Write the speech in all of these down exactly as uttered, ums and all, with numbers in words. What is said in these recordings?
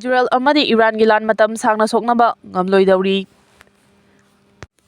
Israel ꯑꯃꯗꯤ ꯏꯔꯥꯟꯒꯤ ꯂꯥꯟ ꯃꯇꯝ ꯁꯥꯡꯅ ꯁꯣꯛꯅꯕ ꯉꯝꯂꯣꯏꯗꯧꯔꯤ꯫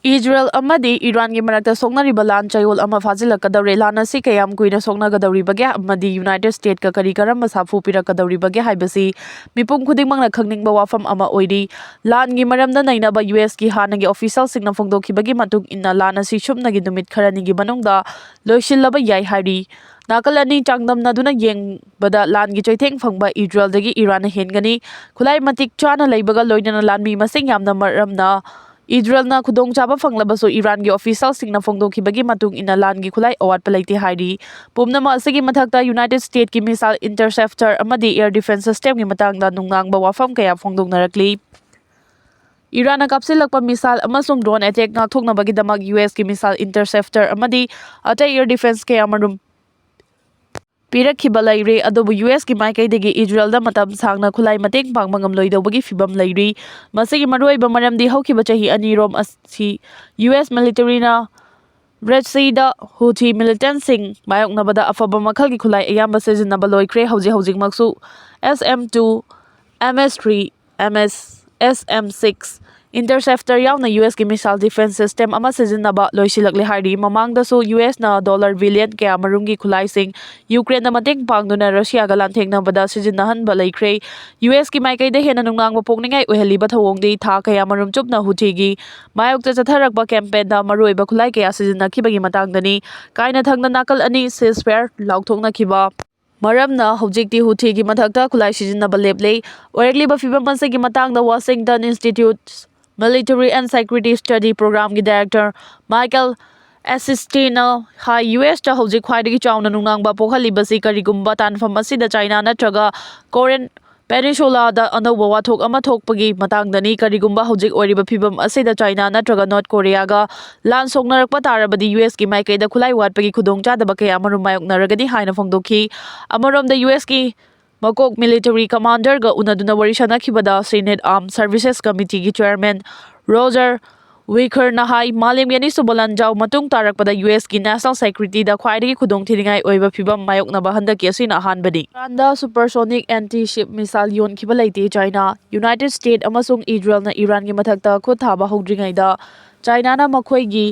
ꯏꯖꯔꯦꯜ ꯑꯃꯗꯤ ꯏꯔꯥꯟꯒꯤ ꯃꯔꯛꯇ ꯁꯣꯛꯅꯔꯤꯕ ꯂꯥꯟ ꯆꯌꯣꯜ ꯑꯃ ꯐꯥꯖꯤꯜꯂꯛꯀꯗꯧꯔꯦ꯫ ꯂꯥꯟ ꯑꯁꯤ ꯀꯌꯥꯝ ꯀꯨꯏꯅ ꯁꯣꯛꯅꯒꯗꯧꯔꯤꯕꯒꯦ ꯑꯃꯗꯤ ꯌꯨꯅꯥꯏꯇꯦꯗ ꯁ꯭ꯇꯦꯠꯀ ꯀꯔꯤ ꯀꯔꯝꯕ ꯁꯥꯐꯨ ꯄꯤꯔꯛꯀꯗꯧꯔꯤꯕꯒꯦ ꯍꯥꯏꯕꯁꯤ ꯃꯤꯄꯨꯝ ꯈꯨꯗꯤꯡꯃꯛꯅ ꯈꯪꯅꯤꯡꯕ ꯋꯥꯐꯝ ꯑꯃ ꯑꯣꯏꯔꯤ꯫ ꯂꯥꯟꯒꯤ ꯃꯔꯝꯗ ꯅꯩꯅꯕ ꯌꯨ ꯑꯦꯁꯀꯤ ꯍꯥꯟꯅꯒꯤ ꯑꯣꯐꯤꯁꯦꯜꯁꯤꯡꯅ ꯐꯣꯡꯗꯣꯛꯈꯤꯕꯒꯤ ꯃꯇꯨꯡ ꯏꯟꯅ, ꯂꯥꯟ ꯑꯁꯤ ꯁꯨꯞꯅꯒꯤ ꯅꯨꯃꯤꯠ ꯈꯔꯅꯤꯒꯤ ꯃꯅꯨꯡꯗ ꯂꯣꯏꯁꯤꯜꯂꯕ ꯌꯥꯏ ꯍꯥꯏꯔꯤ꯫ ꯅꯥꯀꯜ ꯑꯅꯤ ꯆꯥꯡꯗꯝꯅꯗꯨꯅ ꯌꯦꯡꯕꯗ ꯂꯥꯟꯒꯤ ꯆꯩꯊꯦꯡ ꯐꯪꯕ ꯏꯖꯔꯦꯜꯗꯒꯤ ꯏꯔꯥꯟꯅ ꯍꯦꯟꯒꯅꯤ꯫ ꯈꯨꯠꯂꯥꯏ ꯃꯇꯤꯛ ꯆꯥꯅ ꯂꯩꯕꯒ ꯂꯣꯏꯅꯅ ꯂꯥꯟꯃꯤ ꯃꯁꯤꯡ ꯌꯥꯝꯅ ꯃꯔꯝꯅ ꯏꯖꯔꯦꯜꯅ ꯈꯨꯗꯣꯡꯆꯥꯕ ꯐꯪꯂꯕꯁꯨ, ꯏꯔꯥꯟꯒꯤ ꯑꯣꯐꯤꯁꯦꯜꯁꯤꯡꯅ ꯐꯣꯡꯗꯣꯛꯈꯤꯕꯒꯤ ꯃꯇꯨꯡ ꯏꯟꯅ ꯂꯥꯟꯒꯤ ꯈꯨꯠꯂꯥꯏ ꯑꯋꯥꯠꯄ ꯂꯩꯇꯦ ꯍꯥꯏꯔꯤ꯫ ꯄꯨꯝꯅꯃꯛ ꯑꯁꯤꯒꯤ ꯃꯊꯛꯇ, ꯌꯨꯅꯥꯏꯇꯦꯗ ꯁ꯭ꯇꯦꯠꯀꯤ ꯃꯤꯁꯥꯏꯜ ꯏꯟꯇꯔꯁꯦꯞꯇꯔ ꯑꯃꯗꯤ ꯑꯦꯌꯔ ꯗꯤꯐꯦꯟꯁ ꯁꯤꯁꯇꯦꯝꯒꯤ ꯃꯇꯥꯡꯗ ꯅꯨꯡꯅꯥꯡꯕ ꯋꯥꯐꯝ ꯀꯌꯥ ꯐꯣꯡꯗꯣꯛꯅꯔꯛꯂꯤ꯫ ꯏꯔꯥꯟꯅ ꯀꯥꯞꯁꯤꯜꯂꯛꯄ ꯃꯤꯁꯥꯏꯜ ꯑꯃꯁꯨꯡ ꯗ꯭ꯔꯣꯟ ꯑꯦꯇꯦꯛ ꯉꯥꯛꯊꯣꯛꯅꯕꯒꯤꯗꯃꯛ ꯌꯨ ꯑꯦꯁꯀꯤ ꯃꯤꯁꯥꯏꯜ ꯏꯟꯇꯔꯁꯦꯞꯇꯔ ꯑꯃꯗꯤ ꯑꯇꯩ ꯑꯦꯌꯔ ꯗꯤꯐꯦꯟꯁ ꯀꯌꯥꯃꯔꯨꯝ ꯄꯤꯔꯛꯈꯤꯕ ꯂꯩꯔꯦ, ꯑꯗꯨꯕꯨ ꯌꯨ ꯑꯦꯁꯀꯤ ꯃꯥꯏꯀꯩꯗꯒꯤ ꯏꯖꯔꯦꯜꯗ ꯃꯇꯝ ꯁꯥꯡꯅ ꯈꯨꯠꯂꯥꯏ ꯃꯇꯦꯡ ꯄꯥꯡꯕ ꯉꯝꯂꯣꯏꯗꯧꯕꯒꯤ ꯐꯤꯚꯝ ꯂꯩꯔꯤ꯫ ꯃꯁꯤꯒꯤ ꯃꯔꯨꯑꯣꯏꯕ ꯃꯔꯝꯗꯤ ꯍꯧꯈꯤꯕ ꯆꯍꯤ ꯑꯅꯤꯔꯣꯝ ꯑꯁꯤ ꯌꯨ ꯑꯦꯁ ꯃꯤꯂꯤꯇꯔꯤꯅ ꯔꯦꯗ ꯁꯤꯗ ꯍꯨꯊꯤ ꯃꯤꯂꯤꯇꯦꯟꯠꯁꯤꯡ ꯃꯥꯌꯣꯛꯅꯕꯗ ꯑꯐꯕ ꯃꯈꯜꯒꯤ ꯈꯨꯠꯂꯥꯏ ꯑꯌꯥꯝꯕ ꯁꯤꯖꯤꯟꯅꯕ ꯂꯣꯏꯈ꯭ꯔꯦ꯫ ꯍꯧꯖꯤꯛ ꯍꯧꯖꯤꯛꯃꯛꯁꯨ ꯑꯦꯁ ꯑꯦꯝ ꯇꯨ, ꯑꯦꯝ ꯑꯦꯁ ꯊ꯭ꯔꯤ, ꯑꯦꯝ ꯑꯦꯁ, ꯑꯦꯁ ꯑꯦꯝ ꯁꯤꯛꯁ ꯏꯟꯇꯔꯁꯦꯞꯇꯔ ꯌꯥꯎꯅ ꯌꯨ ꯑꯦꯁꯀꯤ ꯃꯤꯁꯥꯏꯜ ꯗꯤꯐꯦꯟꯁ ꯁꯤꯁꯇꯦꯝ ꯑꯃ ꯁꯤꯖꯤꯟꯅꯕ ꯂꯣꯏꯁꯤꯜꯂꯛꯂꯦ ꯍꯥꯏꯔꯤ꯫ ꯃꯃꯥꯡꯗꯁꯨ ꯌꯨ ꯑꯦꯁꯅ ꯗꯣꯂꯔ ꯕꯤꯂꯤꯌꯟ ꯀꯌꯥꯃꯔꯨꯝꯒꯤ ꯈꯨꯠꯂꯥꯏꯁꯤꯡ ꯌꯨꯀ꯭ꯔꯦꯟꯗ ꯃꯇꯦꯡ ꯄꯥꯡꯗꯨꯅ ꯔꯁꯤꯌꯥꯒ ꯂꯥꯟꯊꯦꯡꯅꯕꯗ ꯁꯤꯖꯤꯟꯅꯍꯟꯕ ꯂꯩꯈ꯭ꯔꯦ꯫ ꯌꯨ ꯑꯦꯁꯀꯤ ꯃꯥꯏꯀꯩꯗ ꯍꯦꯟꯅ ꯅꯨꯡꯅꯥꯡꯕ ꯄꯣꯛꯅꯤꯡꯉꯥꯏ ꯑꯣꯏꯍꯜꯂꯤꯕ ꯊꯧꯑꯣꯡꯗꯤ ꯊꯥ ꯀꯌꯥꯃꯔꯨꯝ ꯆꯨꯞꯅ ꯍꯨꯊꯤꯒꯤ ꯃꯥꯌꯣꯛꯇ ꯆꯠꯊꯔꯛꯄ ꯀꯦꯝꯄꯦꯟꯗ ꯃꯔꯨꯑꯣꯏꯕ ꯈꯨꯠꯂꯥꯏ ꯀꯌꯥ ꯁꯤꯖꯤꯟꯅꯈꯤꯕꯒꯤ ꯃꯇꯥꯡꯗꯅꯤ꯫ ꯀꯥꯏꯅꯊꯪꯗ ꯅꯥꯀꯜ ꯑꯅꯤ ꯁꯤꯖꯐꯥꯌꯔ ꯂꯥꯎꯊꯣꯛꯅꯈꯤꯕ ꯃꯔꯝꯅ ꯍꯧꯖꯤꯛꯇꯤ ꯍꯨꯊꯤꯒꯤ ꯃꯊꯛꯇ ꯈꯨꯠꯂꯥꯏ ꯁꯤꯖꯤꯟꯅꯕ ꯂꯦꯞꯂꯦ꯫ ꯑꯣꯏꯔꯛꯂꯤꯕ ꯐꯤꯚꯝ ꯑꯁꯤꯒꯤ ꯃꯇꯥꯡꯗ Washington Institute's Military and Security Study Programꯒꯤ director Michael Acisti'ꯅ ꯍꯥꯏ, ꯌꯨ ꯑꯦꯁꯇ ꯍꯧꯖꯤꯛ ꯈ꯭ꯋꯥꯏꯗꯒꯤ ꯆꯥꯎꯅ ꯅꯨꯡꯅꯥꯡꯕ ꯄꯣꯛꯍꯜꯂꯤꯕꯁꯤ ꯀꯔꯤꯒꯨꯝꯕ ꯇꯥꯟꯐꯝ ꯑꯁꯤꯗ ꯆꯥꯏꯅꯥ ꯅꯠꯇ꯭ꯔꯒ Korean Peninsulaꯗ ꯑꯅꯧꯕ ꯋꯥꯊꯣꯛ ꯑꯃ ꯊꯣꯛꯄꯒꯤ ꯃꯇꯥꯡꯗꯅꯤ꯫ ꯀꯔꯤꯒꯨꯝꯕ ꯍꯧꯖꯤꯛ ꯑꯣꯏꯔꯤꯕ ꯐꯤꯚꯝ ꯑꯁꯤꯗ ꯆꯥꯏꯅꯥ ꯅꯠꯇ꯭ꯔꯒ ꯅꯣꯔꯠ ꯀꯣꯔꯤꯌꯥꯒ ꯂꯥꯟ ꯁꯣꯛꯅꯔꯛꯄ ꯇꯥꯔꯕꯗꯤ, ꯌꯨ ꯑꯦꯁꯀꯤ ꯃꯥꯏꯀꯩꯗ ꯈꯨꯠꯂꯥꯏ ꯋꯥꯠꯄꯒꯤ ꯈꯨꯗꯣꯡꯆꯥꯗꯕ ꯀꯌꯥ ꯑꯃꯔꯣꯝ ꯃꯥꯌꯣꯛꯅꯔꯒꯅꯤ ꯍꯥꯏꯅ ꯐꯣꯡꯗꯣꯛꯈꯤ꯫ ꯑꯃꯔꯣꯝꯗ, ꯌꯨ ꯑꯦꯁꯀꯤ ꯃꯀꯣꯛ ꯃꯤꯂꯤꯇꯔꯤ ꯀꯃꯥꯟꯗꯔꯒ ꯎꯅꯗꯨꯅ ꯋꯥꯔꯤ ꯁꯥꯅꯈꯤꯕꯗ Senate Armed Services Committeeꯒꯤ chairman Roger ꯋꯤꯈꯔꯅ ꯍꯥꯏ, ꯃꯥꯂꯦꯝꯒꯤ ꯑꯅꯤꯁꯨꯕ ꯂꯥꯟꯖꯥꯎ ꯃꯇꯨꯡ ꯇꯥꯔꯛꯄꯗ ꯌꯨ ꯑꯦꯁꯀꯤ ꯅꯦꯁꯅꯦꯜ ꯁꯦꯀ꯭ꯌꯨꯔꯤꯇꯤꯗ ꯈ꯭ꯋꯥꯏꯗꯒꯤ ꯈꯨꯗꯣꯡꯊꯤꯅꯤꯡꯉꯥꯏ ꯑꯣꯏꯕ ꯐꯤꯕꯝ ꯃꯥꯌꯣꯛꯅꯕ ꯍꯟꯗꯛꯀꯤ ꯑꯁꯤꯅ ꯑꯍꯥꯟꯕꯅꯤ꯫ ꯏꯔꯥꯟꯗ ꯁꯨꯄꯔꯁꯣꯅꯤꯛ ꯑꯦꯟꯇꯤ ꯁꯤꯞ ꯃꯤꯁꯥꯏꯜ ꯌꯣꯟꯈꯤꯕ ꯂꯩꯇꯦ꯫ ꯆꯥꯏꯅꯥ, ꯌꯨꯅꯥꯏꯇꯦꯗ ꯁ꯭ꯇꯦꯠ ꯑꯃꯁꯨꯡ ꯏꯖꯔꯦꯜꯅ ꯏꯔꯥꯟꯒꯤ ꯃꯊꯛꯇ ꯈꯨꯠ ꯊꯥꯕ ꯍꯧꯗ꯭ꯔꯤꯉꯩꯗ ꯆꯥꯏꯅꯥꯅ ꯃꯈꯣꯏꯒꯤ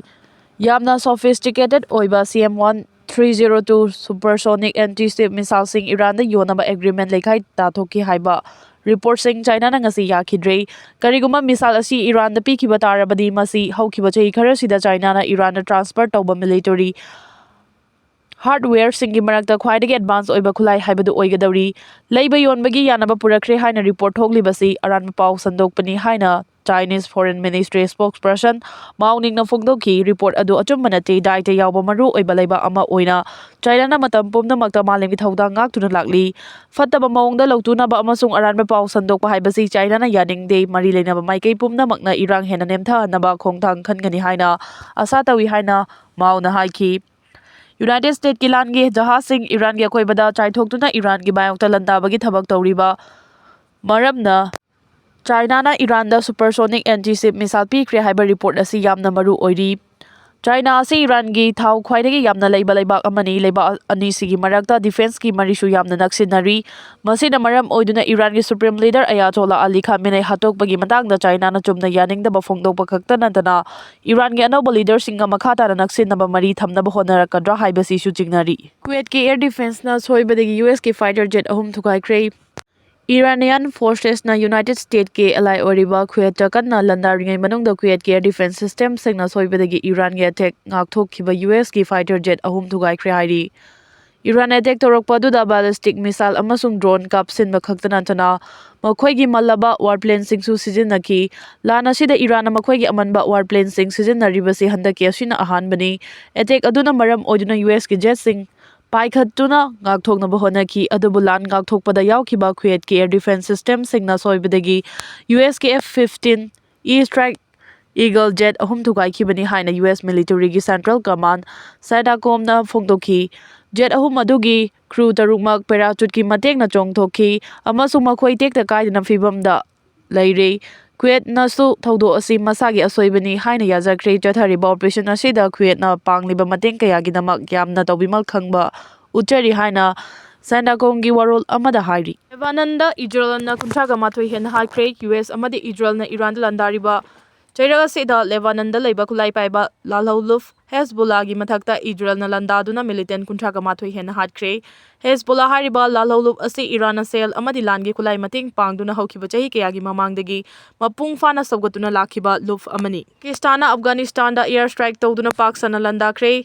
ꯌꯥꯝꯅ ꯁꯣꯐꯤꯁꯇꯤꯀꯦꯇꯦꯗ ꯑꯣꯏꯕ C M one three zero two supersonic anti ship ꯃꯤꯁꯥꯏꯜꯁꯤꯡ ꯏꯔꯥꯟꯗ ꯌꯣꯟꯅꯕ ꯑꯦꯒ꯭ꯔꯤꯃꯦꯟ ꯂꯩꯈꯥꯏ ꯇꯥꯊꯣꯛꯈꯤ ꯍꯥꯏꯕ ꯔꯤꯄꯣꯔꯠꯁꯤꯡ ꯆꯥꯏꯅꯥꯅ ꯉꯁꯤ ꯌꯥꯈꯤꯗ꯭ꯔꯦ꯫ ꯀꯔꯤꯒꯨꯝꯕ ꯃꯤꯁꯥꯏꯜ ꯑꯁꯤ ꯏꯔꯥꯟꯗ ꯄꯤꯈꯤꯕ ꯇꯥꯔꯕꯗꯤ, ꯃꯁꯤ ꯍꯧꯈꯤꯕ ꯆꯍꯤ ꯈꯔꯁꯤꯗ ꯆꯥꯏꯅꯥꯅ ꯏꯔꯥꯟꯗ ꯇ꯭ꯔꯥꯟꯁꯐꯔ ꯇꯧꯕ ꯃꯤꯂꯤꯇꯔꯤ ꯍꯥꯔꯗꯋꯦꯌꯔꯁꯤꯡꯒꯤ ꯃꯔꯛꯇ ꯈ꯭ꯋꯥꯏꯗꯒꯤ ꯑꯦꯗꯚꯥꯟꯁ ꯑꯣꯏꯕ ꯈꯨꯠꯂꯥꯏ ꯍꯥꯏꯕꯗꯨ ꯑꯣꯏꯒꯗꯧꯔꯤ꯫ ꯂꯩꯕ ꯌꯣꯟꯕꯒꯤ ꯌꯥꯅꯕ ꯄꯨꯔꯛꯈ꯭ꯔꯦ ꯍꯥꯏꯅ ꯔꯤꯄꯣꯔꯠ ꯊꯣꯛꯂꯤꯕꯁꯤ ꯑꯔꯥꯟꯕ ꯄꯥꯎ ꯁꯟꯗꯣꯛꯄꯅꯤ ꯍꯥꯏꯅ ꯆꯥꯏꯅꯤꯁ ꯐꯣꯔꯦꯟ ꯃꯤꯅꯤꯁꯇ꯭ꯔꯤ ꯁ꯭ꯄꯣꯛꯁꯄꯔꯁꯟ ꯃꯥꯎ ꯅꯤꯡꯅ ꯐꯣꯡꯗꯣꯛꯈꯤ꯫ ꯔꯤꯄꯣꯔꯠ ꯑꯗꯨ ꯑꯆꯨꯝꯕ ꯅꯠꯇꯦ꯫ ꯗꯥꯏꯇ ꯌꯥꯎꯕ ꯃꯔꯨ ꯑꯣꯏꯕ ꯂꯩꯕꯥꯛ ꯑꯃ ꯑꯣꯏꯅ ꯆꯥꯏꯅꯥꯅ ꯃꯇꯝ ꯄꯨꯝꯅꯃꯛꯇ ꯃꯥꯂꯦꯝꯒꯤ ꯊꯧꯗꯥꯡ ꯉꯥꯛꯇꯨꯅ ꯂꯥꯛꯂꯤ꯫ ꯐꯠꯇꯕ ꯃꯑꯣꯡꯗ ꯂꯧꯇꯨꯅꯕ ꯑꯃꯁꯨꯡ ꯑꯔꯥꯟꯕ ꯄꯥꯎ ꯁꯟꯗꯣꯛꯄ ꯍꯥꯏꯕꯁꯤ ꯆꯥꯏꯅꯥꯅ ꯌꯥꯅꯤꯡꯗꯦ꯫ ꯃꯔꯤ ꯂꯩꯅꯕ ꯃꯥꯏꯀꯩ ꯄꯨꯝꯅꯃꯛꯅ ꯏꯔꯥꯡ ꯍꯦꯟꯅ ꯅꯦꯝꯊꯍꯟꯅꯕ ꯈꯣꯡꯊꯥꯡ ꯈꯟꯒꯅꯤ ꯍꯥꯏꯅ ꯑꯁꯥ ꯇꯧꯏ ꯍꯥꯏꯅ ꯃꯥꯎꯅ ꯍꯥꯏꯈꯤ꯫ ꯌꯨꯅꯥꯏꯇꯦꯗ ꯁ꯭ꯇꯦꯠꯀꯤ ꯂꯥꯟꯒꯤ ꯖꯍꯥꯖꯁꯤꯡ ꯏꯔꯥꯟꯒꯤ ꯑꯀꯣꯏꯕꯗ ꯆꯥꯏꯊꯣꯛꯇꯨꯅ ꯏꯔꯥꯟꯒꯤ ꯃꯥꯌꯣꯛꯇ ꯂꯥꯟꯗꯥꯕꯒꯤ ꯊꯕꯛ ꯇꯧꯔꯤꯕ ꯃꯔꯝꯅ ꯆꯥꯏꯅꯥꯅ ꯏꯔꯥꯟꯗ ꯁꯨꯄꯔꯁꯣꯅꯤꯛ ꯑꯦꯟꯇꯤ ꯁꯤꯞ ꯃꯤꯁꯥꯏꯜ ꯄꯤꯈ꯭ꯔꯦ ꯍꯥꯏꯕ ꯔꯤꯄꯣꯔꯠ ꯑꯁꯤ ꯌꯥꯝꯅ ꯃꯔꯨ ꯑꯣꯏꯔꯤ꯫ ꯆꯥꯏꯅꯥ ꯑꯁꯤ ꯏꯔꯥꯟꯒꯤ ꯊꯥꯎ ꯈ꯭ꯋꯥꯏꯗꯒꯤ ꯌꯥꯝꯅ ꯂꯩꯕ ꯂꯩꯕꯥꯛ ꯑꯃꯅꯤ꯫ ꯂꯩꯕꯥꯛ ꯑꯅꯤꯁꯤꯒꯤ ꯃꯔꯛꯇ ꯗꯤꯐꯦꯟꯁꯀꯤ ꯃꯔꯤꯁꯨ ꯌꯥꯝꯅ ꯅꯛꯁꯤꯟꯅꯔꯤ꯫ ꯃꯁꯤꯅ ꯃꯔꯝ ꯑꯣꯏꯗꯨꯅ ꯏꯔꯥꯟꯒꯤ ꯁꯨꯄ꯭ꯔꯤꯝ ꯂꯤꯗꯔ ꯑꯌꯥꯇꯣꯂꯥ ꯑꯂꯤ ꯈꯥꯃꯦꯅꯦ ꯍꯥꯠꯇꯣꯛꯄꯒꯤ ꯃꯇꯥꯡꯗ ꯆꯥꯏꯅꯥꯅ ꯆꯨꯝꯅ ꯌꯥꯅꯤꯡꯗꯕ ꯐꯣꯡꯗꯣꯛꯄ ꯈꯛꯇ ꯅꯠꯇꯅ ꯏꯔꯥꯟꯒꯤ ꯑꯅꯧꯕ ꯂꯤꯗꯔꯁꯤꯡꯒ ꯃꯈꯥ ꯇꯥꯅ ꯅꯛꯁꯤꯟꯅꯕ ꯃꯔꯤ ꯊꯝꯅꯕ ꯍꯣꯠꯅꯔꯛꯀꯗ꯭ꯔꯥ ꯍꯥꯏꯕꯁꯤꯁꯨ ꯆꯤꯡꯅꯔꯤ꯫ ꯀꯨꯋꯦꯠꯀꯤ ꯑꯦꯌꯔ ꯗꯤꯐꯦꯟꯁꯅ ꯁꯣꯏꯕꯗꯒꯤ ꯌꯨ ꯑꯦꯁꯀꯤ ꯐꯥꯏꯇꯔ ꯖꯦꯠ ꯑꯍꯨꯝ ꯊꯨꯒꯥꯏꯈ꯭ꯔꯦ꯫ ꯏꯔꯥꯅꯤꯌꯥꯟ ꯐꯣꯔꯁꯦꯁꯅ ꯌꯨꯅꯥꯏꯇꯦꯗ ꯁ꯭ꯇꯦꯠꯀꯤ ꯑꯦꯂꯥꯏ ꯑꯣꯏꯔꯤꯕ ꯀꯨꯋꯦꯠꯇ ꯀꯟꯅ ꯂꯥꯟꯗꯥꯔꯤꯉꯩ ꯃꯅꯨꯡꯗ ꯀꯨꯋꯦꯠꯀꯤ ꯑꯦꯌꯔ ꯗꯤꯐꯦꯟꯁ ꯁꯤꯁꯇꯦꯝꯁꯤꯡꯅ ꯁꯣꯏꯕꯗꯒꯤ ꯏꯔꯥꯟꯒꯤ ꯑꯦꯇꯦꯛ ꯉꯥꯛꯊꯣꯛꯈꯤꯕ ꯌꯨ ꯑꯦꯁꯀꯤ ꯐꯥꯏꯇꯔ ꯖꯦꯠ ꯑꯍꯨꯝ ꯊꯨꯒꯥꯏꯈ꯭ꯔꯦ ꯍꯥꯏꯔꯤ꯫ ꯏꯔꯥꯟ ꯑꯦꯇꯦꯛ ꯇꯧꯔꯛꯄ ꯑꯗꯨꯗ ꯕꯦꯂꯤꯁꯇꯤꯛ ꯃꯤꯁꯥꯏꯜ ꯑꯃꯁꯨꯡ ꯗ꯭ꯔꯣꯟ ꯀꯥꯞꯁꯤꯟꯕ ꯈꯛꯇ ꯅꯠꯇꯅ ꯃꯈꯣꯏꯒꯤ ꯃꯜꯂꯕ ꯋꯥꯔꯄ꯭ꯂꯦꯟꯁꯤꯡꯁꯨ ꯁꯤꯖꯤꯟꯅꯈꯤ꯫ ꯂꯥꯟ ꯑꯁꯤꯗ ꯏꯔꯥꯟꯅ ꯃꯈꯣꯏꯒꯤ ꯑꯃꯟꯕ ꯋꯥꯔꯄ꯭ꯂꯦꯟꯁꯤꯡ ꯁꯤꯖꯤꯟꯅꯔꯤꯕꯁꯤ ꯍꯟꯗꯛꯀꯤ ꯑꯁꯤꯅ ꯑꯍꯥꯟꯕꯅꯤ꯫ ꯑꯦꯇꯦꯛ ꯑꯗꯨꯅ ꯃꯔꯝ ꯑꯣꯏꯗꯨꯅ ꯌꯨ ꯑꯦꯁꯀꯤ ꯖꯦꯠꯁꯤꯡ ꯄꯥꯏꯈꯠꯇꯨꯅ ꯉꯥꯛꯊꯣꯛꯅꯕ ꯍꯣꯠꯅꯈꯤ, ꯑꯗꯨꯕꯨ ꯂꯥꯟ ꯉꯥꯛꯊꯣꯛꯄꯗ ꯌꯥꯎꯈꯤꯕ ꯀꯨꯋꯦꯠꯀꯤ ꯑꯦꯌꯔ ꯗꯤꯐꯦꯟꯁ ꯁꯤꯁꯇꯦꯝꯁꯤꯡꯅ ꯁꯣꯏꯕꯗꯒꯤ ꯌꯨ ꯑꯦꯁꯀꯤ F fifteen E strike eagle jet ꯑꯍꯨꯝ ꯊꯨꯒꯥꯏꯈꯤꯕꯅꯤ ꯍꯥꯏꯅ ꯌꯨ ꯑꯦꯁ ꯃꯤꯂꯤꯇꯔꯤꯒꯤ ꯁꯦꯟꯇ꯭ꯔꯦꯜ ꯀꯃꯥꯟ, ꯁꯦꯟꯇꯥꯀꯣꯝꯅ ꯐꯣꯡꯗꯣꯛꯈꯤ꯫ ꯖꯦꯠ ꯑꯍꯨꯝ ꯑꯗꯨꯒꯤ ꯀ꯭ꯔꯨ ꯇꯔꯨꯛꯃꯛ ꯄꯦꯔꯥꯆꯨꯠꯀꯤ ꯃꯇꯦꯡꯅ ꯆꯣꯡꯊꯣꯛꯈꯤ ꯑꯃꯁꯨꯡ ꯃꯈꯣꯏ ꯇꯦꯛꯇ ꯀꯥꯏꯗꯅ ꯐꯤꯕꯝꯗ ꯂꯩꯔꯦ꯫ ꯀꯨꯋꯦꯠꯅꯁꯨ ꯊꯧꯗꯣꯛ ꯑꯁꯤ ꯃꯁꯥꯒꯤ ꯑꯁꯣꯏꯕꯅꯤ ꯍꯥꯏꯅ ꯌꯥꯖꯈ꯭ꯔꯦ꯫ ꯆꯠꯊꯔꯤꯕ ꯑꯣꯄꯔꯦꯁꯟ ꯑꯁꯤꯗ ꯀꯨꯋꯦꯠꯅ ꯄꯥꯡꯂꯤꯕ ꯃꯇꯦꯡ ꯀꯌꯥꯒꯤꯗꯃꯛ ꯌꯥꯝꯅ ꯇꯧꯕꯤꯃꯜ ꯈꯪꯕ ꯎꯠꯆꯔꯤ ꯍꯥꯏꯅ ꯁꯦꯟꯗꯥꯀꯣꯡꯒꯤ ꯋꯥꯔꯣꯜ ꯑꯃꯗ ꯍꯥꯏꯔꯤ꯫ ꯂꯦꯕꯥꯅꯟꯗ ꯏꯖꯔꯦꯜꯅ ꯀꯨꯟꯊ꯭ꯔꯥꯒ ꯃꯥꯊꯣꯏ ꯍꯦꯟꯅ ꯍꯥꯠꯈ꯭ꯔꯦ꯫ ꯌꯨ ꯑꯦꯁ ꯑꯃꯗꯤ ꯏꯖꯔꯦꯜꯅ ꯏꯔꯥꯟꯗ ꯂꯥꯟꯗꯥꯔꯤꯕ ꯆꯩꯔꯛ ꯑꯁꯤꯗ ꯂꯦꯕꯥꯅꯟꯗ ꯂꯩꯕ ꯈꯨꯠꯂꯥꯏ ꯄꯥꯏꯕ ꯂꯥꯜꯍꯧꯂꯨꯞ ꯍꯦꯖꯕꯣꯂꯥꯒꯤ ꯃꯊꯛꯇ ꯏꯖꯔꯦꯜꯅ ꯂꯥꯟꯗꯥꯗꯨꯅ ꯃꯤꯂꯤꯇꯦꯟ ꯀꯨꯟꯊ꯭ꯔꯥꯒ ꯃꯥꯊꯣꯏ ꯍꯦꯟꯅ ꯍꯥꯠꯈ꯭ꯔꯦ꯫ ꯍꯦꯖꯕꯣꯂꯥ ꯍꯥꯏꯔꯤꯕ ꯂꯥꯜꯍꯧꯂꯨꯞ ꯑꯁꯤ ꯏꯔꯥꯟꯅ ꯁꯦꯜ ꯑꯃꯗꯤ ꯂꯥꯟꯒꯤ ꯈꯨꯠꯂꯥꯏ ꯃꯇꯦꯡ ꯄꯥꯡꯗꯨꯅ ꯍꯧꯈꯤꯕ ꯆꯍꯤ ꯀꯌꯥꯒꯤ ꯃꯃꯥꯡꯗꯒꯤ ꯃꯄꯨꯡ ꯐꯥꯅ ꯁꯧꯒꯠꯇꯨꯅ ꯂꯥꯛꯈꯤꯕ ꯂꯨꯞ ꯑꯃꯅꯤ꯫ ꯄꯥꯀꯤꯁꯇꯥꯟꯅ ꯑꯐꯒꯥꯅꯤꯁꯇꯥꯟꯗ ꯑꯦꯌꯔ ꯁ꯭ꯇ꯭ꯔꯥꯏꯛ ꯇꯧꯗꯨꯅ ꯄꯥꯛ ꯁꯟꯅ ꯂꯥꯟꯗꯥꯈ꯭ꯔꯦ꯫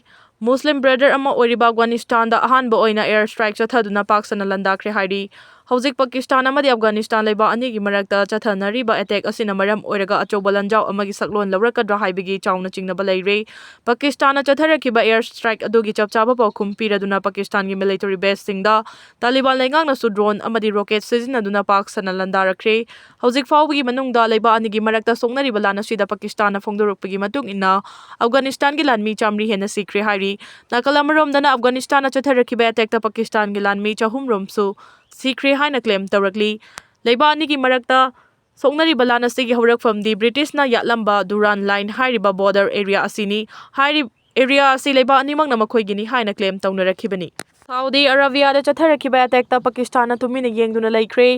ꯃꯨꯁꯂꯤꯝ ꯕ꯭ꯔꯗꯔ ꯑꯃ ꯑꯣꯏꯔꯤꯕ ꯑꯐꯒꯥꯅꯤꯁꯇꯥꯟꯗ ꯑꯍꯥꯟꯕ ꯑꯣꯏꯅ ꯑꯦꯌꯔ ꯁ꯭ꯇ꯭ꯔꯥꯏꯛ ꯆꯠꯊꯗꯨꯅ ꯄꯥꯛ ꯁꯟꯅ ꯂꯥꯟꯗꯥꯈ꯭ꯔꯦ ꯍꯥꯏꯔꯤ꯫ ꯍꯧꯖꯤꯛ ꯄꯥꯀꯤꯁꯇꯥꯟ ꯑꯃꯗꯤ ꯑꯐꯒꯥꯅꯤꯁꯇꯥꯟ ꯂꯩꯕꯥꯛ ꯑꯅꯤꯒꯤ ꯃꯔꯛꯇ ꯆꯠꯊꯅꯔꯤꯕ ꯑꯦꯇꯦꯛ ꯑꯁꯤꯅ ꯃꯔꯝ ꯑꯣꯏꯔꯒ ꯑꯆꯧꯕ ꯂꯥꯟꯖꯥꯎ ꯑꯃꯒꯤ ꯁꯛꯂꯣꯟ ꯂꯧꯔꯛꯀꯗ꯭ꯔꯥ ꯍꯥꯏꯕꯒꯤ ꯆꯥꯎꯅ ꯆꯤꯡꯅꯕ ꯂꯩꯔꯦ꯫ ꯄꯥꯀꯤꯁꯇꯥꯟꯅ ꯆꯠꯊꯔꯛꯈꯤꯕ ꯑꯦꯌꯔ ꯁ꯭ꯇ꯭ꯔꯥꯏꯛ ꯑꯗꯨꯒꯤ ꯆꯞ ꯆꯥꯕ ꯄꯥꯎꯈꯨꯝ ꯄꯤꯔꯗꯨꯅ ꯄꯥꯀꯤꯁꯇꯥꯟꯒꯤ ꯃꯤꯂꯤꯇꯔꯤ ꯕꯦꯁꯁꯤꯡꯗ ꯇꯥꯂꯤꯕꯥꯟ ꯂꯩꯉꯥꯛꯅꯁꯨ ꯗ꯭ꯔꯣꯟ ꯑꯃꯗꯤ ꯔꯣꯀꯦꯠ ꯁꯤꯖꯤꯟꯅꯗꯨꯅ ꯄꯥꯛ ꯁꯟꯅ ꯂꯥꯟꯗꯥꯔꯛꯈ꯭ꯔꯦ꯫ ꯍꯧꯖꯤꯛ ꯐꯥꯎꯕꯒꯤ ꯃꯅꯨꯡꯗ ꯂꯩꯕꯥꯛ ꯑꯅꯤꯒꯤ ꯃꯔꯛꯇ ꯁꯣꯛꯅꯔꯤꯕ ꯂꯥꯟ ꯑꯁꯤꯗ ꯄꯥꯀꯤꯁꯇꯥꯟꯅ ꯐꯣꯡꯗꯣꯔꯛꯄꯒꯤ ꯃꯇꯨꯡ ꯏꯟꯅ ꯑꯐꯒꯥꯅꯤꯁꯇꯥꯟꯒꯤ ꯂꯥꯟꯃꯤ ꯆꯥꯃꯔꯤ ꯍꯦꯟꯅ ꯁꯤꯈ꯭ꯔꯦ ꯍꯥꯏꯔꯤ꯫ ꯅꯥꯀꯜ ꯑꯃꯔꯣꯝꯗꯅ ꯑꯐꯒꯥꯅꯤꯁꯇꯥꯟꯅ ꯆꯠꯊꯔꯛꯈꯤꯕ ꯑꯦꯇꯦꯛꯇ ꯄꯥꯀꯤꯁꯇꯥꯟꯒꯤ ꯂꯥꯟꯃꯤ ꯆꯍꯨꯝ ꯔꯣꯝꯁꯨ ꯁꯤꯈ꯭ꯔꯦ ꯍꯥꯏꯅ ꯀ꯭ꯂꯦꯝ ꯇꯧꯔꯛꯂꯤ꯫ ꯂꯩꯕꯥꯛ ꯑꯅꯤꯒꯤ ꯃꯔꯛꯇ ꯁꯣꯛꯅꯔꯤꯕ ꯂꯥꯟ ꯑꯁꯤꯒꯤ ꯍꯧꯔꯛꯐꯝꯗꯤ ꯕ꯭ꯔꯤꯇꯤꯁꯅ ꯌꯥꯠꯂꯝꯕ ꯗꯨꯔꯥꯟ ꯂꯥꯏꯟ ꯍꯥꯏꯔꯤꯕ ꯕꯣꯔꯗꯔ ꯑꯦꯔꯤꯌꯥ ꯑꯁꯤꯅꯤ꯫ ꯍꯥꯏꯔꯤꯕ ꯑꯦꯔꯤꯌꯥ ꯑꯁꯤ ꯂꯩꯕꯥꯛ ꯑꯅꯤꯃꯛꯅ ꯃꯈꯣꯏꯒꯤꯅꯤ ꯍꯥꯏꯅ ꯀ꯭ꯂꯦꯝ ꯇꯧꯅꯔꯛꯈꯤꯕꯅꯤ꯫ ꯁꯥꯎꯗꯤ ꯑꯔꯥꯕꯤꯌꯥꯗ ꯆꯠꯊꯔꯛꯈꯤꯕ ꯑꯦꯇꯦꯛꯇ ꯄꯥꯀꯤꯁꯇꯥꯟꯅ ꯇꯨꯃꯤꯟꯅ ꯌꯦꯡꯗꯨꯅ ꯂꯩꯈ꯭ꯔꯦ꯫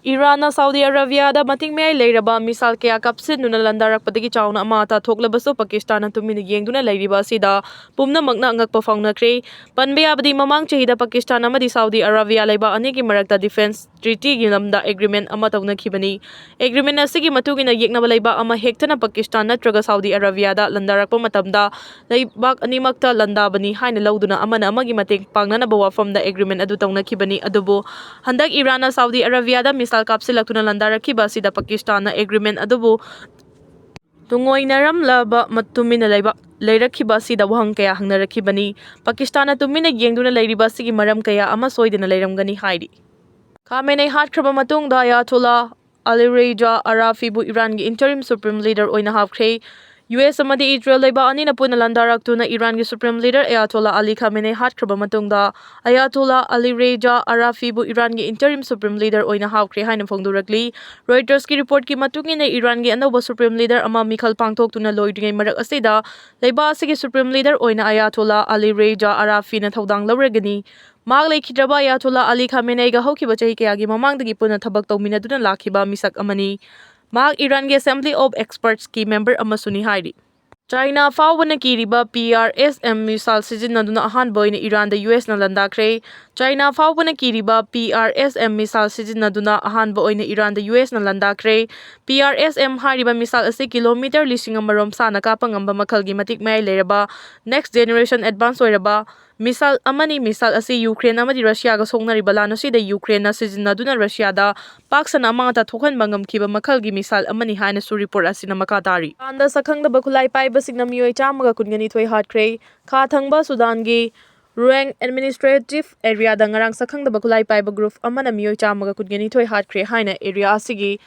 ꯏꯔꯥꯟꯅ ꯁꯥꯎꯗꯤ ꯑꯔꯥꯕꯤꯌꯥꯗ ꯃꯇꯤꯛ ꯃꯌꯥꯏ ꯂꯩꯔꯕ ꯃꯤꯁꯥꯏꯜ ꯀꯌꯥ ꯀꯥꯞꯁꯤꯟꯗꯨꯅ ꯂꯥꯟꯗꯥꯔꯛꯄꯗꯒꯤ ꯆꯥꯎꯅ ꯑꯃꯥ ꯑꯇꯥ ꯊꯣꯛꯂꯕꯁꯨ ꯄꯥꯀꯤꯁꯇꯥꯟꯅ ꯇꯨꯃꯤꯟꯅ ꯌꯦꯡꯗꯨꯅ ꯂꯩꯔꯤꯕ ꯑꯁꯤꯗ ꯄꯨꯝꯅꯃꯛꯅ ꯑꯉꯛꯄ ꯐꯥꯎꯅꯈ꯭ꯔꯦ꯫ ꯄꯟꯕ ꯌꯥꯕꯗꯤ ꯃꯃꯥꯡ ꯆꯍꯤꯗ ꯄꯥꯀꯤꯁꯇꯥꯟ ꯑꯃꯗꯤ ꯁꯥꯎꯗꯤ ꯑꯔꯥꯕꯤꯌꯥ ꯂꯩꯕꯥꯛ ꯑꯅꯤꯒꯤ ꯃꯔꯛꯇ ꯗꯤꯐꯦꯟꯁ ꯇ꯭ꯔꯤꯇꯤꯒꯤ ꯂꯝꯗ ꯑꯦꯒ꯭ꯔꯤꯃꯦꯟ ꯑꯃ ꯇꯧꯅꯈꯤꯕꯅꯤ꯫ ꯑꯦꯒ꯭ꯔꯤꯃꯦꯟ ꯑꯁꯤꯒꯤ ꯃꯇꯨꯡ ꯏꯟꯅ ꯌꯦꯛꯅꯕ ꯂꯩꯕꯥꯛ ꯑꯃ ꯍꯦꯛꯇꯅ ꯄꯥꯀꯤꯁꯇꯥꯟ ꯅꯠꯇ꯭ꯔꯒ ꯁꯥꯎꯗꯤ ꯑꯔꯥꯕꯤꯌꯥꯗ ꯂꯥꯟꯗꯥꯔꯛꯄ ꯃꯇꯝꯗ ꯂꯩꯕꯥꯛ ꯑꯅꯤꯃꯛꯇ ꯂꯥꯟꯗꯥꯕꯅꯤ ꯍꯥꯏꯅ ꯂꯧꯗꯨꯅ ꯑꯃꯅ ꯑꯃꯒꯤ ꯃꯇꯦꯡ ꯄꯥꯡꯅꯅꯕ ꯋꯥꯐꯝꯗ ꯑꯦꯒ꯭ꯔꯤꯃꯦꯟ ꯑꯗꯨ ꯇꯧꯅꯈꯤꯕꯅꯤ꯫ ꯑꯗꯨꯕꯨ ꯍꯟꯗꯛ ꯏꯔꯥꯟꯅ ꯁꯥꯎꯗꯤ ꯑꯔꯥꯕꯤꯌꯥꯗ ꯃꯤꯁꯥꯏꯜ ꯀꯥꯞꯁꯤꯜꯂꯛꯇꯨꯅ ꯂꯥꯟꯗꯥꯔꯛꯈꯤꯕ ꯑꯁꯤꯗ ꯄꯥꯀꯤꯁꯇꯥꯟꯅ ꯑꯦꯒ꯭ꯔꯤꯃꯦꯟ ꯑꯗꯨꯕꯨ ꯇꯨꯡꯑꯣꯏꯅꯔꯝꯂꯕ ꯃ-, ꯇꯨꯃꯤꯟꯅ ꯂꯩꯕ, ꯂꯩꯔꯛꯈꯤꯕ ꯑꯁꯤꯗ ꯋꯥꯍꯪ ꯀꯌꯥ ꯍꯪꯅꯔꯛꯈꯤꯕꯅꯤ꯫ ꯄꯥꯀꯤꯁꯇꯥꯟꯅ ꯇꯨꯃꯤꯟꯅ ꯌꯦꯡꯗꯨꯅ ꯂꯩꯔꯤꯕ ꯑꯁꯤꯒꯤ ꯃꯔꯝ ꯀꯌꯥ ꯑꯃ ꯁꯣꯏꯗꯅ ꯂꯩꯔꯝꯒꯅꯤ ꯍꯥꯏꯔꯤ꯫ ꯈꯥꯃꯦꯅꯦ ꯍꯥꯠꯈ꯭ꯔꯕ ꯃꯇꯨꯡꯗ ꯑꯌꯥꯇꯣꯂꯥ ꯑꯂꯤ ꯔꯦꯖꯥ ꯑꯔꯥꯐꯤꯕꯨ ꯏꯔꯥꯟꯒꯤ interim supreme leader ꯑꯣꯏꯅ ꯍꯥꯞꯈ꯭ꯔꯦ꯫ ꯌꯨ ꯑꯦꯁ ꯑꯃꯗꯤ ꯏꯖꯔꯦꯜ ꯂꯩꯕꯥꯛ ꯑꯅꯤꯅ ꯄꯨꯟꯅ ꯂꯥꯟꯗꯥꯔꯛꯇꯨꯅ ꯏꯔꯥꯟꯒꯤ Supreme Leader Ayatollah Ali Khamenei ꯍꯥꯠꯈ꯭ꯔꯕ ꯃꯇꯨꯡꯗ, Ayatollah Ali Reza Arafiꯕꯨ ꯏꯔꯥꯟꯒꯤ Interim Supreme Leader ꯑꯣꯏꯅ ꯍꯥꯞꯈ꯭ꯔꯦ ꯍꯥꯏꯅ ꯐꯣꯡꯗꯣꯔꯛꯂꯤ꯫ Reutersꯀꯤ reportꯀꯤ ꯃꯇꯨꯡ ꯏꯟꯅ, ꯏꯔꯥꯟꯒꯤ ꯑꯅꯧꯕ Supreme Leader ꯑꯃ ꯃꯤꯈꯜ ꯄꯥꯡꯊꯣꯛꯇꯨꯅ ꯂꯣꯏꯗ꯭ꯔꯤꯉꯩ ꯃꯔꯛ ꯑꯁꯤꯗ, ꯂꯩꯕꯥꯛ ꯑꯁꯤꯒꯤ Supreme Leader ꯑꯣꯏꯅ Ayatollah Ali Reza Arafiꯅ ꯊꯧꯗꯥꯡ ꯂꯧꯔꯒꯅꯤ꯫ ꯃꯍꯥꯛ ꯂꯩꯈꯤꯗ꯭ꯔꯕ Ayatollah Ali Khameneiꯒ ꯍꯧꯈꯤꯕ ꯆꯍꯤ ꯀꯌꯥꯒꯤ ꯃꯃꯥꯡꯗꯒꯤ ꯄꯨꯟꯅ ꯊꯕꯛ ꯇꯧꯃꯤꯟꯅꯗꯨꯅ ꯂꯥꯛꯈꯤꯕ ꯃꯤꯁꯛ ꯑꯃꯅꯤ꯫ ꯃꯍꯥꯛ ꯏꯔꯥꯟꯒꯤ Assembly of Expertsꯀꯤ member ꯑꯃꯁꯨꯅꯤ ꯍꯥꯏꯔꯤ꯫ ꯆꯥꯏꯅꯥ ꯐꯥꯎꯕꯅ ꯀꯤꯔꯤꯕ P R S M missile ꯁꯤꯖꯤꯟꯅꯗꯨꯅ ꯑꯍꯥꯟꯕ ꯑꯣꯏꯅ ꯏꯔꯥꯟꯗ ꯌꯨ ꯑꯦꯁꯅ ꯂꯥꯟꯗꯥꯈ꯭ꯔꯦ꯫ ꯆꯥꯏꯅꯥ ꯐꯥꯎꯕꯅ ꯀꯤꯔꯤꯕ P R S M missile ꯁꯤꯖꯤꯟꯅꯗꯨꯅ ꯑꯍꯥꯟꯕ ꯑꯣꯏꯅ ꯏꯔꯥꯟꯗ ꯌꯨ ꯑꯦꯁꯅ ꯂꯥꯟꯗꯥꯈ꯭ꯔꯦ꯫ P R S M ꯍꯥꯏꯔꯤꯕ missile ꯑꯁꯤ kilometre ꯂꯤꯁꯤꯡ ꯑꯃꯔꯣꯝ ꯁꯥꯡꯅ ꯀꯥꯞꯄ ꯉꯝꯕ ꯃꯈꯜꯒꯤ ꯃꯇꯤꯛ ꯃꯌꯥꯏ ꯂꯩꯔꯕ, next generation advance ꯑꯣꯏꯔꯕ missile ꯑꯃꯅꯤ꯫ Missile ꯑꯁꯤ ꯌꯨꯀ꯭ꯔꯦꯟ ꯑꯃꯗꯤ ꯔꯁꯤꯌꯥꯒ ꯁꯣꯛꯅꯔꯤꯕ ꯂꯥꯟ ꯑꯁꯤꯗ ꯌꯨꯀ꯭ꯔꯦꯟꯅ ꯁꯤꯖꯤꯟꯅꯗꯨꯅ ꯔꯁꯤꯌꯥꯗ ꯄꯥꯛ ꯁꯟꯅ ꯑꯃꯥꯡ ꯑꯇꯥ ꯊꯣꯛꯍꯟꯕ ꯉꯝꯈꯤꯕ ꯃꯈꯜꯒꯤ missile ꯑꯃꯅꯤ ꯍꯥꯏꯅꯁꯨ report ꯑꯁꯤꯅ ꯃꯈꯥ ꯇꯥꯔꯤ꯫ ꯏꯔꯥꯟꯗ ꯁꯛꯈꯪꯗꯕ ꯈꯨꯠꯂꯥꯏ ꯄꯥꯏꯕꯁꯤꯡꯅ ꯃꯤꯑꯣꯏ ꯆꯥꯝꯃꯒ ꯀꯨꯟꯒ ꯅꯤꯊꯣꯏ ꯍꯥꯠꯈ꯭ꯔꯦ꯫ ꯈꯥ ꯊꯪꯕ ꯁꯨꯗꯥꯟꯒꯤ Ruweng Administrative Areaꯗ ꯉꯔꯥꯡ ꯁꯛꯈꯪꯗꯕ ꯈꯨꯠꯂꯥꯏ ꯄꯥꯏꯕ group ꯑꯃꯅ ꯃꯤꯑꯣꯏ ꯆꯥꯝꯃꯒ ꯀꯨꯟꯒ ꯅꯤꯊꯣꯏ ꯍꯥꯠꯈ꯭ꯔꯦ ꯍꯥꯏꯅ area ꯑꯁꯤꯒꯤ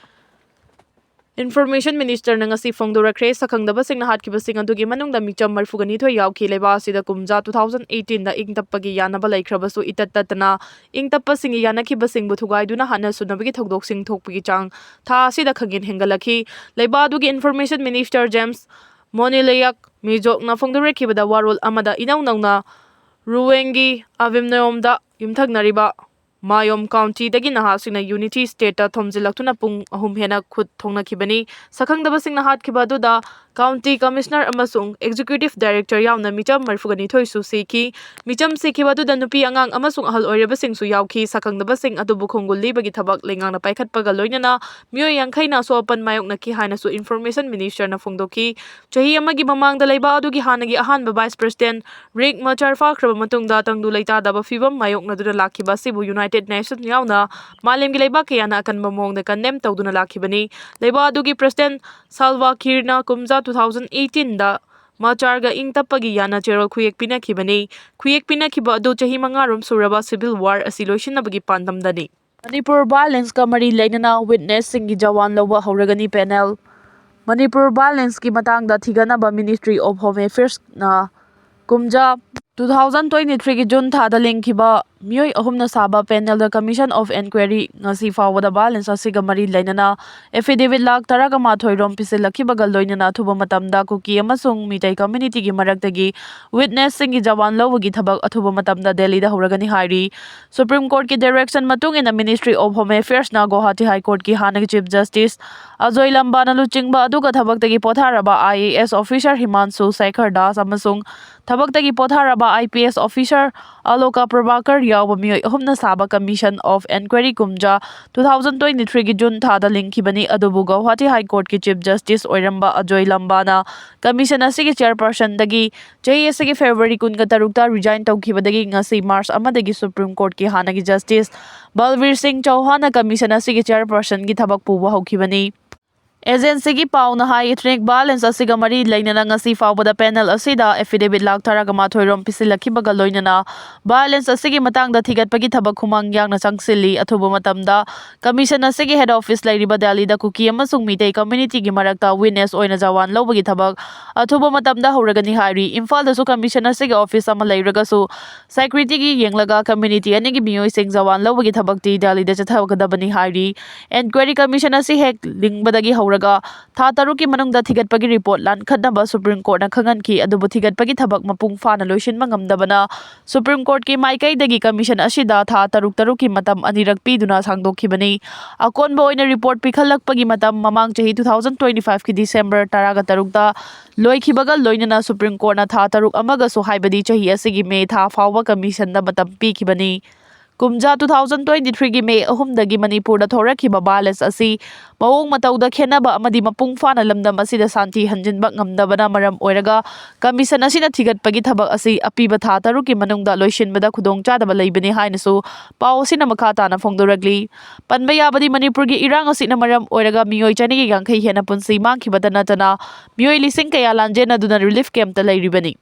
Information Ministerꯅ ꯉꯁꯤ ꯐꯣꯡꯗꯣꯔꯛꯈ꯭ꯔꯦ꯫ ꯁꯛꯈꯪꯗꯕꯁꯤꯡꯅ ꯍꯥꯠꯈꯤꯕꯁꯤꯡ ꯑꯗꯨꯒꯤ ꯃꯅꯨꯡꯗ ꯃꯤꯆꯝ ꯃꯔꯤꯐꯨꯒ ꯅꯤꯊꯣꯏ ꯌꯥꯎꯈꯤ꯫ ꯂꯩꯕꯥꯛ ꯑꯁꯤꯗ ꯀꯨꯝꯖꯥ two thousand eighteenꯗ ꯏꯪ ꯇꯞꯄꯒꯤ ꯌꯥꯅꯕ ꯂꯩꯈ꯭ꯔꯕꯁꯨ, ꯏꯇꯠ ꯇꯠꯇꯅ ꯏꯪ ꯇꯞꯄꯁꯤꯡꯒꯤ ꯌꯥꯅꯈꯤꯕꯁꯤꯡꯕꯨ ꯊꯨꯒꯥꯏꯗꯨꯅ ꯍꯥꯠꯅ ꯁꯨꯅꯕꯒꯤ ꯊꯧꯗꯣꯛꯁꯤꯡ ꯊꯣꯛꯄꯒꯤ ꯆꯥꯡ ꯊꯥ ꯑꯁꯤꯗ ꯈꯪꯍꯦꯟ ꯍꯦꯟꯒꯠꯂꯛꯈꯤ꯫ ꯂꯩꯕꯥꯛ ꯑꯗꯨꯒꯤ Information Minister James Monileyak Mijokꯅ ꯐꯣꯡꯗꯣꯔꯛꯈꯤꯕꯗ, ꯋꯥꯔꯣꯜ ꯑꯃꯗ ꯏꯅꯧ ꯅꯧꯅ Ruwengꯒꯤ Avimneomꯗ ꯌꯨꯝꯊꯪꯅꯔꯤꯕ Mayom Countyꯗꯒꯤ ꯅꯍꯥꯁꯤꯡꯅ Unity Stateꯇ ꯊꯣꯝꯖꯤꯜꯂꯛꯇꯨꯅ ꯄꯨꯡ ꯑꯍꯨꯝ ꯍꯦꯟꯅ ꯈꯨꯠ ꯊꯣꯡꯅꯈꯤꯕꯅꯤ꯫ ꯁꯛꯈꯪꯗꯕꯁꯤꯡꯅ ꯍꯥꯠꯈꯤꯕ ꯑꯗꯨꯗ County Commissioner ꯑꯃꯁꯨꯡ Executive Director ꯌꯥꯎꯅ ꯃꯤꯆꯝ ꯃꯔꯤꯐꯨꯒ ꯅꯤꯊꯣꯏꯁꯨ ꯁꯤꯈꯤ꯫ ꯃꯤꯆꯝ ꯁꯤꯈꯤꯕ ꯑꯗꯨꯗ ꯅꯨꯄꯤ, ꯑꯉꯥꯡ ꯑꯃꯁꯨꯡ ꯑꯍꯜ ꯑꯣꯏꯔꯕꯁꯤꯡꯁꯨ ꯌꯥꯎꯈꯤ꯫ ꯁꯛꯈꯪꯗꯕꯁꯤꯡ ꯑꯗꯨꯕꯨ ꯈꯣꯡꯒꯨꯜ ꯂꯤꯕꯒꯤ ꯊꯕꯛ ꯂꯩꯉꯥꯛꯅ ꯄꯥꯏꯈꯠꯄꯒ ꯂꯣꯏꯅꯅ ꯃꯤꯑꯣꯏ ꯌꯥꯡꯈꯩꯅ ꯑꯁꯣꯛ ꯑꯄꯟ ꯃꯥꯌꯣꯛꯅꯈꯤ ꯍꯥꯏꯅꯁꯨ Information Ministerꯅ ꯐꯣꯡꯗꯣꯛꯈꯤ꯫ ꯆꯍꯤ ꯑꯃꯒꯤ ꯃꯃꯥꯡꯗ ꯂꯩꯕꯥꯛ ꯑꯗꯨꯒꯤ ꯍꯥꯟꯅꯒꯤ ꯑꯍꯥꯟꯕ Vice President Riek Machar ꯐꯥꯈ꯭ꯔꯕ ꯃꯇꯨꯡꯗ ꯇꯪꯗꯨ ꯂꯩꯇꯥꯗꯕ ꯐꯤꯚꯝ ꯃꯥꯌꯣꯛꯅꯗꯨꯅ ꯂꯥꯛꯈꯤꯕ ꯑꯁꯤꯕꯨ United Nations ꯌꯥꯎꯅ ꯃꯥꯂꯦꯝꯒꯤ ꯂꯩꯕꯥꯛ ꯀꯌꯥꯅ ꯑꯀꯟꯕ ꯃꯑꯣꯡꯗ condemn ꯇꯧꯗꯨꯅ ꯂꯥꯛꯈꯤꯕꯅꯤ꯫ ꯂꯩꯕꯥꯛ ꯑꯗꯨꯒꯤ President Salva Kiirꯅ ꯀꯨꯝꯖꯥ two thousand eighteenꯗ Macharꯒ ꯏꯪ ꯇꯞꯄꯒꯤ ꯌꯥꯅ ꯆꯦꯔꯣꯜ ꯈꯨꯌꯦꯛ ꯄꯤꯅꯈꯤꯕꯅꯤ꯫ ꯈꯨꯌꯦꯛ ꯄꯤꯅꯈꯤꯕ ꯑꯗꯨ ꯆꯍꯤ ꯃꯉꯥꯔꯣꯝ ꯁꯨꯔꯕ civil war ꯑꯁꯤ ꯂꯣꯏꯁꯤꯟꯅꯕꯒꯤ ꯄꯥꯟꯗꯝꯗꯅꯤ꯫ ꯃꯅꯤꯄꯨꯔ violenceꯀ ꯃꯔꯤ ꯂꯩꯅꯅ witnessꯁꯤꯡꯒꯤ ꯖꯋꯥꯟ ꯂꯧꯕ ꯍꯧꯔꯒꯅꯤ panel꯫ ꯃꯅꯤꯄꯨꯔ ꯚꯥꯏꯑꯣꯂꯦꯟꯁꯀꯤ ꯃꯇꯥꯡꯗ ꯊꯤꯒꯠꯅꯕ Ministry of Home Affairsꯅ ꯀꯨꯝꯖꯥ two thousand twenty-threeꯒꯤ June ꯊꯥꯗ ꯂꯤꯡꯈꯤꯕ ꯃꯤꯑꯣꯏ ꯑꯍꯨꯝꯅ ꯁꯥꯕ panelꯗ Commission of Inquiry ꯉꯁꯤ ꯐꯥꯎꯕꯗ violence ꯑꯁꯤꯒ ꯃꯔꯤ ꯂꯩꯅꯅ affidavit ꯂꯥꯈ ꯇꯔꯥꯒ ꯃꯥꯊꯣꯏ ꯔꯣꯝ ꯄꯤꯁꯤꯜꯂꯛꯈꯤꯕꯒ ꯂꯣꯏꯅꯅ ꯑꯊꯨꯕ ꯃꯇꯝꯗ ꯀꯨꯀꯤ ꯑꯃꯁꯨꯡ ꯃꯤꯇꯩ communityꯒꯤ ꯃꯔꯛꯇꯒꯤ witnessꯁꯤꯡꯒꯤ ꯖꯋꯥꯟ ꯂꯧꯕꯒꯤ ꯊꯕꯛ ꯑꯊꯨꯕ ꯃꯇꯝꯗ ꯗꯦꯜꯂꯤꯗ ꯍꯧꯔꯒꯅꯤ ꯍꯥꯏꯔꯤ꯫ Supreme Courtꯀꯤ direction ꯃꯇꯨꯡ ꯏꯟꯅ Ministry of Home Affairsꯅ Guwahati High Courtꯀꯤ ꯍꯥꯟꯅꯒꯤ Chief Justice ꯑꯖꯣꯏ ꯂꯝꯕꯥꯅ ꯂꯨꯆꯤꯡꯕ ꯑꯗꯨꯒ ꯊꯕꯛꯇꯒꯤ ꯄꯣꯊꯥꯔꯕ IAS officer ꯍꯤꯃꯥꯟꯁꯨ ꯁꯦꯈꯔ ꯗꯥꯁ ꯑꯃꯁꯨꯡ ꯊꯕꯛꯇꯒꯤ ꯄꯣꯊꯥꯔꯕ IPS officer ꯑꯂꯣꯀꯥ ꯄ꯭ꯔꯚꯥꯀꯔ ꯌꯥꯎꯕ ꯃꯤꯑꯣꯏ ꯑꯍꯨꯝꯅ ꯁꯥꯕ Commission of Inquiry ꯀꯨꯝꯖꯥ two thousand twenty-threeꯒꯤ June ꯊꯥꯗ ꯂꯤꯡꯈꯤꯕꯅꯤ꯫ ꯑꯗꯨꯕꯨ ꯒꯧꯍꯥꯇꯤ High Courtꯀꯤ Chief Justice ꯑꯣꯏꯔꯝꯕ ꯑꯖꯣꯏ ꯂꯝꯕꯥꯅ Commission ꯑꯁꯤꯒꯤ chairpersonꯗꯒꯤ ꯆꯍꯤ ꯑꯁꯤꯒꯤ February ꯀꯨꯟꯒ ꯇꯔꯨꯛꯇ resign ꯇꯧꯈꯤꯕꯗꯒꯤ ꯉꯁꯤ March ꯑꯃꯗꯒꯤ Supreme Courtꯀꯤ ꯍꯥꯟꯅꯒꯤ Justice ꯕꯜꯕꯤꯔ ꯁꯤꯡ ꯆꯧꯍꯥꯟꯅ Commission ꯑꯁꯤꯒꯤ chairpersonꯒꯤ ꯊꯕꯛ ꯄꯨꯕ ꯍꯧꯈꯤꯕꯅꯤ꯫ Agencyꯒꯤ ꯄꯥꯎꯅ ꯍꯥꯏ, ethnic violence ꯑꯁꯤꯒ ꯃꯔꯤ ꯂꯩꯅꯅ ꯉꯁꯤ ꯐꯥꯎꯕꯗ panel ꯑꯁꯤꯗ affidavit ꯂꯥꯈ ꯇꯔꯥꯒ ꯃꯥꯊꯣꯏ ꯔꯣꯝ ꯄꯤꯁꯤꯜꯂꯛꯈꯤꯕꯒ ꯂꯣꯏꯅꯅ violence ꯑꯁꯤꯒꯤ ꯃꯇꯥꯡꯗ ꯊꯤꯒꯠꯄꯒꯤ ꯊꯕꯛ ꯈꯨꯃꯥꯡ ꯌꯥꯡꯅ ꯆꯪꯁꯤꯜꯂꯤ꯫ ꯑꯊꯨꯕ ꯃꯇꯝꯗ Commission ꯑꯁꯤꯒꯤ head office ꯂꯩꯔꯤꯕ ꯗꯦꯜꯂꯤꯗ ꯀꯨꯀꯤ ꯑꯃꯁꯨꯡ ꯃꯤꯇꯩ communityꯒꯤ ꯃꯔꯛꯇ witness ꯑꯣꯏꯅ ꯖꯋꯥꯟ ꯂꯧꯕꯒꯤ ꯊꯕꯛ ꯑꯊꯨꯕ ꯃꯇꯝꯗ ꯍꯧꯔꯒꯅꯤ ꯍꯥꯏꯔꯤ꯫ ꯏꯝꯐꯥꯜꯗꯁꯨ Commission ꯑꯁꯤꯒꯤ office ꯑꯃ ꯂꯩꯔꯒꯁꯨ securityꯒꯤ ꯌꯦꯡꯂꯒ community ꯑꯅꯤꯒꯤ ꯃꯤꯑꯣꯏꯁꯤꯡ ꯖꯋꯥꯟ ꯂꯧꯕꯒꯤ ꯊꯕꯛꯇꯤ ꯗꯦꯜꯂꯤꯗ ꯆꯠꯊꯒꯗꯕꯅꯤ ꯍꯥꯏꯔꯤ꯫ Inquiry Commission ꯑꯁꯤ ꯍꯦꯛ ꯂꯤꯡꯕꯗꯒꯤ ꯍꯧꯔꯒ ꯊꯥ ꯇꯔꯨꯛꯀꯤ ꯃꯅꯨꯡꯗ ꯊꯤꯒꯠꯄꯒꯤ report ꯂꯥꯟꯈꯠꯅꯕ Supreme Courtꯅ ꯈꯪꯍꯟꯈꯤ꯫ ꯑꯗꯨꯕꯨ ꯊꯤꯒꯠꯄꯒꯤ ꯊꯕꯛ ꯃꯄꯨꯡ ꯐꯥꯅ ꯂꯣꯏꯁꯤꯟꯕ ꯉꯝꯗꯕꯅ Supreme Courtꯀꯤ ꯃꯥꯏꯀꯩꯗꯒꯤ Commission ꯑꯁꯤꯗ ꯊꯥ ꯇꯔꯨꯛ ꯇꯔꯨꯛꯀꯤ ꯃꯇꯝ ꯑꯅꯤꯔꯛ ꯄꯤꯗꯨꯅ ꯁꯥꯡꯗꯣꯛꯈꯤꯕꯅꯤ꯫ ꯑꯀꯣꯟꯕ ꯑꯣꯏꯅ report ꯄꯤꯈꯠꯂꯛꯄꯒꯤ ꯃꯇꯝ ꯃꯃꯥꯡ ꯆꯍꯤ two thousand twenty-fiveꯀꯤ December ꯇꯔꯥꯒ ꯇꯔꯨꯛꯇ ꯂꯣꯏꯈꯤꯕꯒ ꯂꯣꯏꯅꯅ Supreme Courtꯅ ꯊꯥ ꯇꯔꯨꯛ ꯑꯃꯒꯁꯨ, ꯍꯥꯏꯕꯗꯤ ꯆꯍꯤ ꯑꯁꯤꯒꯤ May ꯊꯥ ꯐꯥꯎꯕ Commissionꯗ ꯃꯇꯝ ꯄꯤꯈꯤꯕꯅꯤ꯫ ꯀꯨꯝꯖꯥ two thousand twenty-threeꯒꯤ May ꯑꯍꯨꯝꯗꯒꯤ ꯃꯅꯤꯄꯨꯔꯗ ꯊꯣꯔꯛꯈꯤꯕ violence ꯑꯁꯤ ꯃꯑꯣꯡ ꯃꯇꯧꯗ ꯈꯦꯟꯅꯕ ꯑꯃꯗꯤ ꯃꯄꯨꯡ ꯐꯥꯅ ꯂꯝꯗꯝ ꯑꯁꯤꯗ ꯁꯥꯟꯇꯤ ꯍꯟꯖꯤꯟꯕ ꯉꯝꯗꯕꯅ ꯃꯔꯝ ꯑꯣꯏꯔꯒ Commission ꯑꯁꯤꯅ ꯊꯤꯒꯠꯄꯒꯤ ꯊꯕꯛ ꯑꯁꯤ ꯑꯄꯤꯕ ꯊꯥ ꯇꯔꯨꯛꯀꯤ ꯃꯅꯨꯡꯗ ꯂꯣꯏꯁꯤꯟꯕꯗ ꯈꯨꯗꯣꯡꯆꯥꯗꯕ ꯂꯩꯕꯅꯤ ꯍꯥꯏꯅꯁꯨ ꯄꯥꯎ ꯑꯁꯤꯅ ꯃꯈꯥ ꯇꯥꯅ ꯐꯣꯡꯗꯣꯔꯛꯂꯤ꯫ ꯄꯟꯕ ꯌꯥꯕꯗꯤ ꯃꯅꯤꯄꯨꯔꯒꯤ ꯏꯔꯥꯡ ꯑꯁꯤꯅ ꯃꯔꯝ ꯑꯣꯏꯔꯒ ꯃꯤꯑꯣꯏ ꯆꯅꯤꯒ ꯌꯥꯡꯈꯩ ꯍꯦꯟꯅ ꯄꯨꯟꯁꯤ ꯃꯥꯡꯈꯤꯕꯇ ꯅꯠꯇꯅ ꯃꯤꯑꯣꯏ ꯂꯤꯁꯤꯡ ꯀꯌꯥ ꯂꯥꯟꯖꯦꯟꯅꯗꯨꯅ relief campꯇ ꯂꯩꯔꯤꯕꯅꯤ꯫